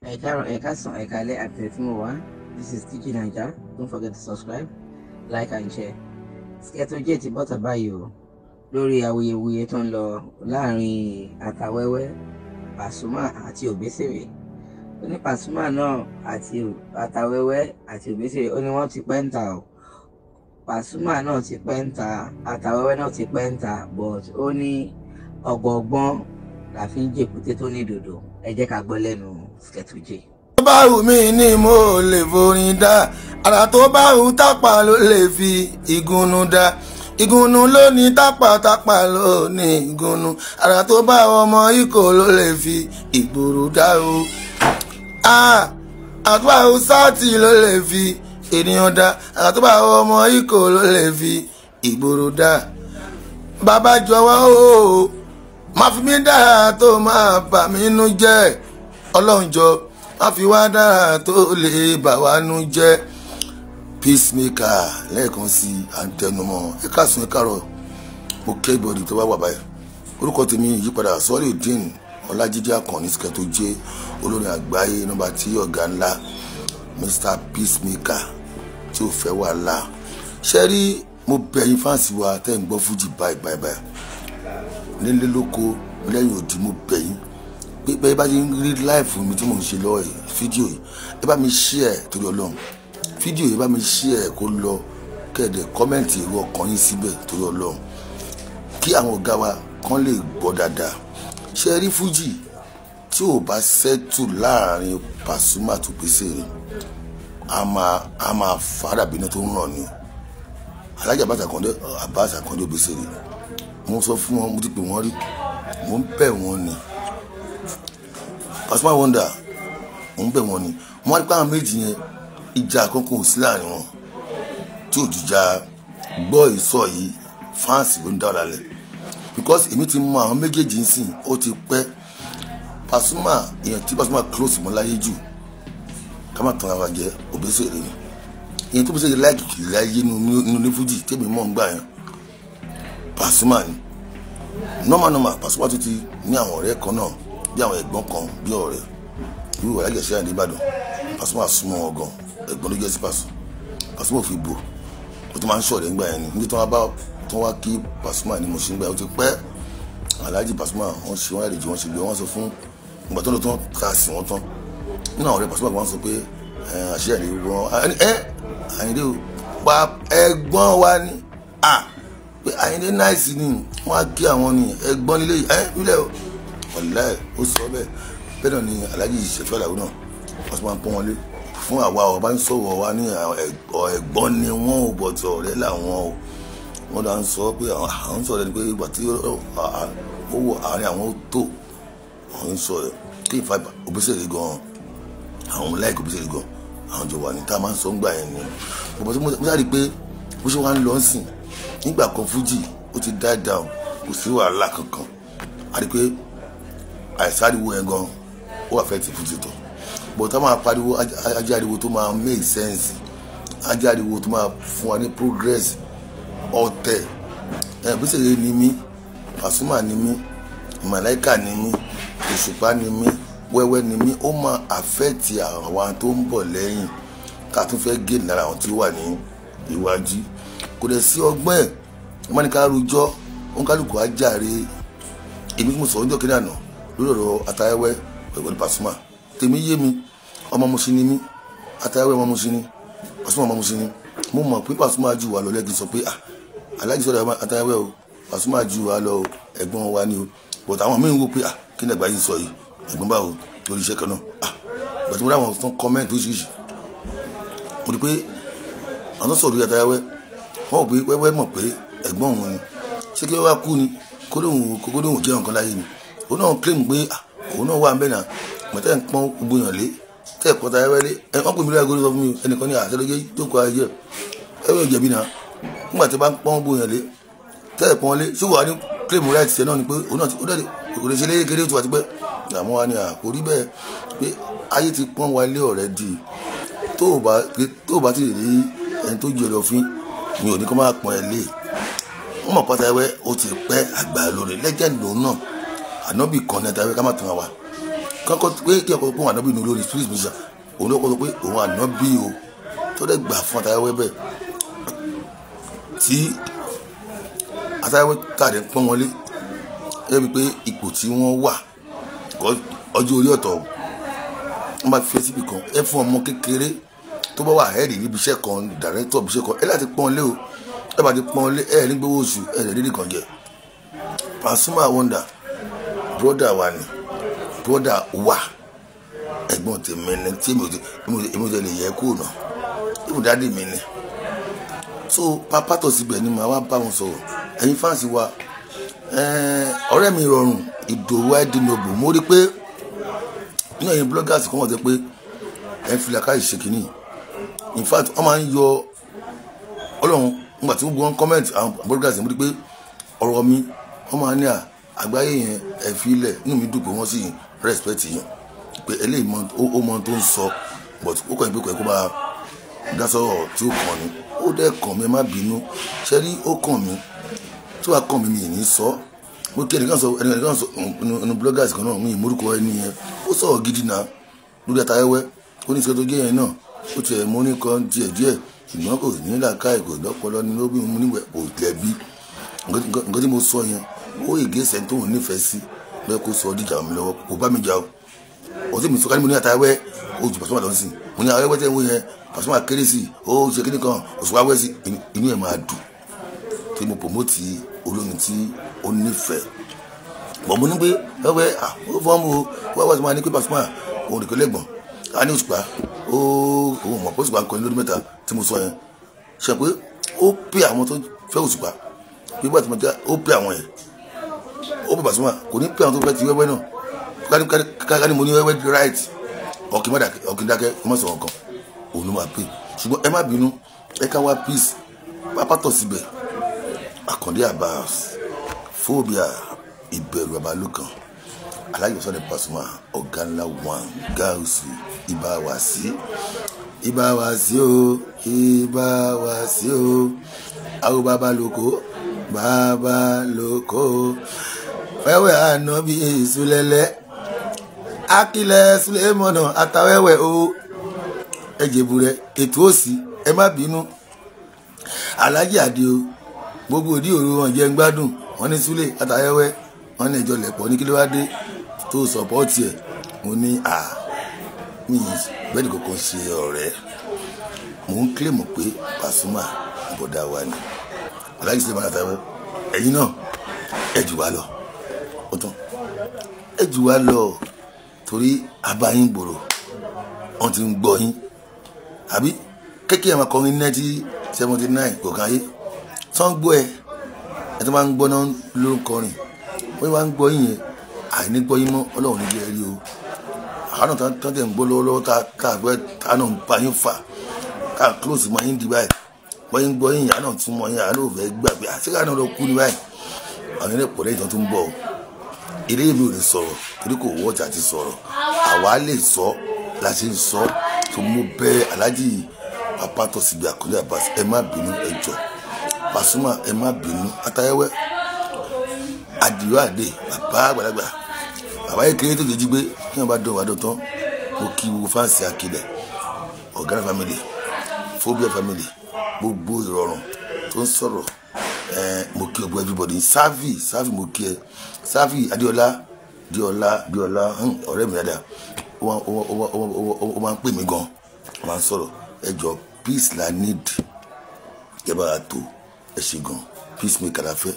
Ẹ káàárọ̀, ẹ káàsán, ẹ káalẹ́ àti tí mo wá. This is TG Naija. Don't forget to subscribe, like and share. Sketo J ti bọ́ta báyìí o lórí awuyewuye tó ń lọ láàrin Atawẹ́wẹ́, Pasuma àti Obesere. Ó ní Pasuma náà àti Atawẹ́wẹ́ àti Obesere, ó ní wọ́n ti pẹ́ ń ta o. Pasuma náà ti pẹ́ ń ta, Atawẹ́wẹ́ náà ti pẹ́ ń ta, but ó ní ọgbọ̀ọgbọ́n la fi ń jèkúté tó ní dòdò. Ẹ jẹ́ ká gbọ́ lẹ́nu Sketo J. Tó bá wù mí ni mo lè forin dá, àrà tó bá wù tápà ló lè fi ìgúnnu dá, ìgúnnu ló ní tápà, tápà ló ní ìgúnnu, àrà tó bá ọmọ ikọ̀ ló lè fi ìgboro dá o. Àtúbà sáàtì ló lè fi ènìyàn dá, àrà tó bá ọmọ ikọ̀ ló lè fi ìgboro dá. Bàbá jọ̀wọ́ o, má fi mí dára tó máa bà mí nú jẹ́, Ọlọ́run jọ má fi wá dára tó lè bà wá nú jẹ́. Peacemaker lẹ́ẹ̀kan sí à ń tẹnumọ́. Ẹ káàsán, ẹ káàárọ̀, mo kẹ́ ìbọ̀dì tó bá wà báyìí. Orúkọ tèmi yípadà, Sọ́lé-Dín Ọlájídé Àkànní Sketo J, olórin àgbáyé nọ́mbà tí ọ̀gá ńlá Mr Peacemaker tí ò fẹ́ wàhálà. Ṣé rí, mo bẹ̀ yín fans wa tẹ́ ń gbọ́ fújì báyìí báyìí báyìí nílé lóko lẹ́yìn òdì, mo bẹ̀ yín pé bẹ́ẹ̀ bá ti ń rí live mi tí mò ń ṣe lọ́wọ́ yìí, fídíò yìí, ẹ bá mi share torí Ọlọ́run. Fídíò yìí, bá mi share kó lọ, kẹ́ẹ̀dẹ̀ comment èrò ọkàn yín síbẹ̀ torí Ọlọ́run, kí àwọn ọ̀gá wa kán lè gbọ́ dáadáa. Ṣé rí, fújì tí ò bá settle láàrin Pasuma tó Obesere, a máa fara bínú tó ń ràn ni o. Alhaji Abbas Akande, Abbas Akande Obesere, mo sọ fún wọn, mo ti pè wọ́n rí, mo ń bẹ̀ wọ́n ni. Pasuma Wonder, mo ń bẹ̀ wọ́n ni. Mo wá rí pé àwọn méjì yẹn, ìjà kankan ò sí láàrin wọn tí ò jìjà gbọ́ ìsọ yìí. Fans ló ń dá ọ̀la lẹ̀, because èmi ti mọ àwọn méjèèjì ń sìn, ó ti pẹ́. Pasuma, èèyàn tí Pasuma close mọ́ láyé jù, ká má tàn ara jẹ, Obesere ni. Èèyàn tó Obesere like láyé nínú ní fújì tèmi mọ̀ ń gbà yẹn, Pasuma ni. Normal normal, Pasuma tó ti ní àwọn ọ̀rẹ́ kan náà, bí àwọn ẹ̀gbọ́n kan, bí ọ̀rẹ́ irú ọ̀rẹ́ àjẹsẹ́ àdé Ìbàdàn. Pasuma súnmọ́ wọn gan, ẹ̀gbọ́n ló jẹ́ sí Pasuma ò fi bò ó tó máa ń ṣọ̀rẹ́ ńgbà yẹn ni. Níbi tí wọ́n bá tí wọ́n wá kí Pasuma ní mo ṣe ń gbà yẹn, ó ti pẹ́. Alhaji Pasuma, wọ́n ṣe wọ́n àlejò, wọ́n ṣe gbé wọ́n sọ fún ìgbà tó lọ tán ká sí wọn tán nínú àwọn ọ̀rẹ́ Pasuma, wọ́n sọ pé àṣẹ àlè wọn ẹ Àyìndé o pa ẹ̀gbọ́n wa ni à pé Àyìndé nice ni, wọ́n á kí àwọn ni ẹ̀gbọ́n nílé ẹ nílẹ̀ o. Ọ̀lẹ́ ó sọ bẹ́ẹ̀. Bẹ́ẹ̀ náà ni Alhaji Ṣẹ̀fẹ́ Àlàó náà, wọ́n sì máa ń pọ́n wọn lé fún àwa ọba ń sọ̀rọ̀ wa ní ẹ̀gbọ́n ni wọ́n ò bọ̀ tí ọ̀rẹ́ làwọn o. Wọ́n dá ń sọ pé àwọn ń sọ̀rọ̀ ẹni pé ìgbà tí ó wọ àárín àwọn ó tó àwọn ń sọ ẹ̀ kí ìfà Obesere gan, àwọn like Obesere gan, àwọn jọ wà ní tá a máa ń sọ ń gbà yẹn ni. Bọ̀bọ̀ tí mo sáré pé bó ṣe wá ń lọ sìn nígbà kan, fújì ó ti die down, kò sí wàhálà kankan. A rí pé àìsáriwo yẹn gan ó wà fẹ́ ti fújì tọ̀, but tá máa pariwo ajé, ariwo tó máa make sense, ajé ariwo tó máa fún wa ní progress. Ọ̀tẹ̀ ẹ̀ Obesere ni mí, Pasuma ni mí, Màláìkà ni mí, Òṣùpá ni mí, Wẹ́wẹ́ ni mí, ó máa affect àwọn tó ń bọ̀ lẹ́yìn ká tún fẹ́ gé lára àwọn tí ó wà ní iwájú. Kò dẹ̀ sí ọgbọ́n ẹ̀ wọ́n ní ká rojọ́, òǹkálùkù á jàre. Èmi tí mo sọ̀rọ̀ ọjọ́ kìíní àná lórí ọ̀rọ̀ Atayẹwẹ́ pẹ̀lú Pasuma, tèmi yé mi. Ọmọ Mushin ni mí, Atayẹwẹ́ ọmọ Mushin ni, Pasuma ọmọ Mushin ni. Mo mọ̀ pé Pasuma jù wá lọ lẹ́gìn sọ pé ah, Alhaji sọ̀rọ̀ Atayẹwẹ́ o, Pasuma jù wá lọ o, ẹ̀gbọ́n wa ni o. But àwọn míì ń wò pé ah, kí ni àgbà yìí sọ yìí, ẹ̀gbọ́n báwo lórí iṣẹ́ kan náà? Ah, but mo rí àwọn tó ń comment oríṣiríṣi, mo rí pé àwọn tó sọ̀rọ̀ lórí Atayẹwẹ́, wọ́n wò pé Wẹ́wẹ́ mọ̀ pé ẹ̀gbọ́n òun ni. Ṣé kí wọ́n wá kú ni kó lóun jẹ́ nǹkan láyé ni? Òun náà claim pé òun náà wà ń bẹ̀ náà. Mọ̀tẹ́ ń pọ́n gbogbo èèyàn lé tẹ́ ẹ̀kọ́ Atayẹwẹ́ lé ẹ, wọ́n pè mí lórí aago, sọ fún mi ẹnìkan ní àtẹ́lẹ́jẹ́ jókòó ayé ẹ wẹ́wẹ́ jẹ̀bi náà. Nígbà tí wọ́n bá ń pọ́n gbogbo èèyàn lé, tẹ́ ẹ̀ pọ́n lé, ṣé wàá ní claim right ṣe náà ni pé òun náà ó dẹ̀ kò lè ṣe lé kékeré tó wà tipẹ́? Àmọ́ wa ni àkórí bẹ́ẹ̀ pé ayé ti pọ́n wa lé already. Tó o bá ti rí ẹni tó jẹ lọ fín mi ò ní kó máa pọ́n ẹ lé. Wọ́n mọ̀ pátá ẹwẹ́ ó ti pẹ́, àgbà lórí legend lòun náà, ànábì kan ní Atayẹwẹ́, ká má tàn wá. Kọ́kọ́ pé kí ọkọ̀ pé òun ànábì ní olórí spirit musician, òun ló kọ́ sọ pé òun ànábì o, tó dẹ̀ gbà fún Atayẹwẹ́ bẹ́ẹ̀ tí Atayẹwẹ́ tàdé pọ́n wọlé ẹ bí pé ipò tí wọ́n wà ọjọ́ orí ọ̀tọ̀ wọ́n bá fi síbi kan ẹ fún ọmọ kékeré tó bá wà hẹ́ẹ̀dì níbi iṣẹ́ kan, dàrẹ́tọ̀ ibi iṣẹ́ kan, ẹ láti pọ́n lé o. Ẹ bá ti pọ́n lé ẹ ní gbowó oṣù ẹ lè rí kan jẹ. Pasuma Wonder broda wa ni, broda wa ẹ̀gbọ́n tèmi ni tí èmi ò lè yẹ kó nà èmi dáàdì mi ni. So pápá tó síbẹ̀ ni màá wá bá wọn sọ̀rọ̀. Ẹ̀yin fáǹsì wa, ọ̀rẹ́ mi rọrùn Ìdòwú Àìdínòbò, mo rí pé ní ẹ̀yin bloggers kan wọ́n ti pé ẹ̀ ń fi làkàyè ṣe kínní. In fact wọ́n máa ń yọ Ọlọ́run nígbà tí gbogbo wọn comment àwọn bloggers, mo rí pé ọ̀rọ̀ mi wọ́n máa ní àgbáyé yẹn ẹ̀ fi ilẹ̀ inú mi dùn pé wọ́n sì respect yẹn pé eléyìí ó mọ tó ń sọ, but ó kàn yín pé kò yẹ kó máa dá sọ̀rọ̀ tí ó kàn ní. Ó dẹ̀ kàn mí, má bínú ṣe rí, ó kàn mí tí wàá kàn mí mi ní sọ. Mo kí ẹnìkan sọ, ẹnìkan sọ ẹnu bloggers kan náà, mi ìmúrúkọ ẹni yẹn, ó sọ̀rọ̀ gidi náà lórí Atayẹwẹ́. Ó ní sọ́tò gé yẹn náà ó tiẹ̀ mú ní kan díẹ̀ díẹ̀, ṣùgbọ́n kò ní làákàyè, kò lọ́pọlọ ní ló bí mo níwẹ̀ kò jẹ̀bi. Nǹkan tí mo sọ yẹn ó ìgbésẹ̀ tó ń nífẹ̀ẹ́ sí lọ́yẹ́ kó sọ díjà mi lọ́wọ́, kò bá mi jà o. Ọtí mi sọ ká ní mo ní Atayẹwẹ́ ó ju Pasuma lọ sí, mo ní Atayẹwẹ́ tẹ́ ń wó yẹn Pasuma kéré sí, ó ṣe kíní kan Òṣùpá wẹ́ sí, inú ẹ̀ máa dùn tí mo promote olórin tí ó nífẹ̀ẹ́. Bọ̀ mo ní pé wẹ́wẹ́ ó fọ́n mu o, wọ́n wá sí máa ní pé Pasuma òun nìkan lẹ́gbọ̀n á ní Òṣùpá ó òun mọ̀ pé Òṣùpá ń kọrin lórí mẹ́ta tí mo sọ yẹn ṣe pé ó pè àwọn tó fẹ́ Òṣùpá pé bá ti mọ̀ jẹ́ ó pè àwọn yẹn, ó pè Pasuma kò ní pè àwọn tó fẹ́ ti wẹ́wẹ́ náà. Ká ní mo ní wẹ́wẹ́ right ọ̀kìn dákẹ́ kó má sọ̀rọ̀ kan òun ló máa pè. Ṣùgbọ́n ẹ má bínú, ẹ ká wá peace pápátọ̀ síbẹ̀. Àkàndé Abbas phobia ìbẹ̀rù abalókan Alhaji Wasiu Pasuma ọ̀gá ńlá one gáàsù ibà wá sí, ibà wá sí o, ibà wá sí o, àwọn bàbá lóko, bàbá lóko fẹ́wẹ́ ànábì ìsúlẹ̀lẹ̀ akílẹ̀ sulemọ̀nà àtàwẹ́wẹ́ o, ẹ jẹ̀bù rẹ ètò òsì ẹ má bínú. Alhaji Adio gbogbo òdi òru wọn jẹ́ ń gbádùn wọn ní Súlè àtàwẹ́wẹ́ wọn ní ìjọ lẹ̀pọ̀ ní kí ló wá dé tó sọpọ́ọ̀tì ẹ̀. Mo ní à mi bẹ́ẹ̀ ni kankan ṣe ọ̀rẹ́, mò ń kílèmù pé Pasuma bọ̀dá wa ni Alhaji Sulemana àtàwẹ́wẹ́, ẹ̀yin náà ẹ jù wá lọ, ó tán ẹ jù wá lọ torí abáyín gbòòrò wọn ti ń gbọ́ yín àbí kékeré máa kọrin 1979 kò kàn yé tí wọ́n ń gbọ́ ẹ ẹ tó máa ń gbọ́ náà ló ń kọrin wọ́n máa ń gbọ́ yín yẹn àìní gbọ́ yín mọ́ Ọlọ́run ní jẹ́ rí o. Àwọn náà tán tẹ̀ ń gbọ́ lọ́wọ́lọ́wọ́ tá a gbẹ́ tá a náà ń bá yín fà ká close mọ́ yín di báyìí wọ́n yín gbọ́ yín yàrá náà tún mọ́ yín yàrá náà ò fẹ́ gbàgbé àti ká náà lọ kú ní báyìí. Àwọn ilé pọ̀ lẹ́yìn tó tún bọ̀ o, ilé mi ò lè sọ̀rọ̀ torí kò wọ́ọ̀tì àti sọ̀rọ̀, àwa lè sọ la ṣe ń sọ. Tó mo bẹ̀ Alhaji Papatosigbe Àkàndé Abbas ẹ má bínú, ẹ jọ̀ọ́ Pasuma ẹ má bínú, Atayẹwẹ́ Àdìo Àdè bàbá àgbàlagbà bàbá yìí kéré tó jẹjú gbé kí wọn bá dán wà dán tán. Mo kí gbogbo fáǹsì Akilẹ̀ Ọ̀gánà family, phobia family, gbogbo ìrọ̀rùn tó ń sọ̀rọ̀ mo kí gbogbo everybody. Sáfì sáfì mo kí ẹ Sáfì Adéọlá Díọlá Díọlá ọ̀rẹ́ mi dáadáa, ó máa ń pè mí gan, ó máa ń sọ̀rọ̀. Ẹ jọ peace la need, ẹ bá a tó ẹ ṣe gan, peace maker la fẹ́.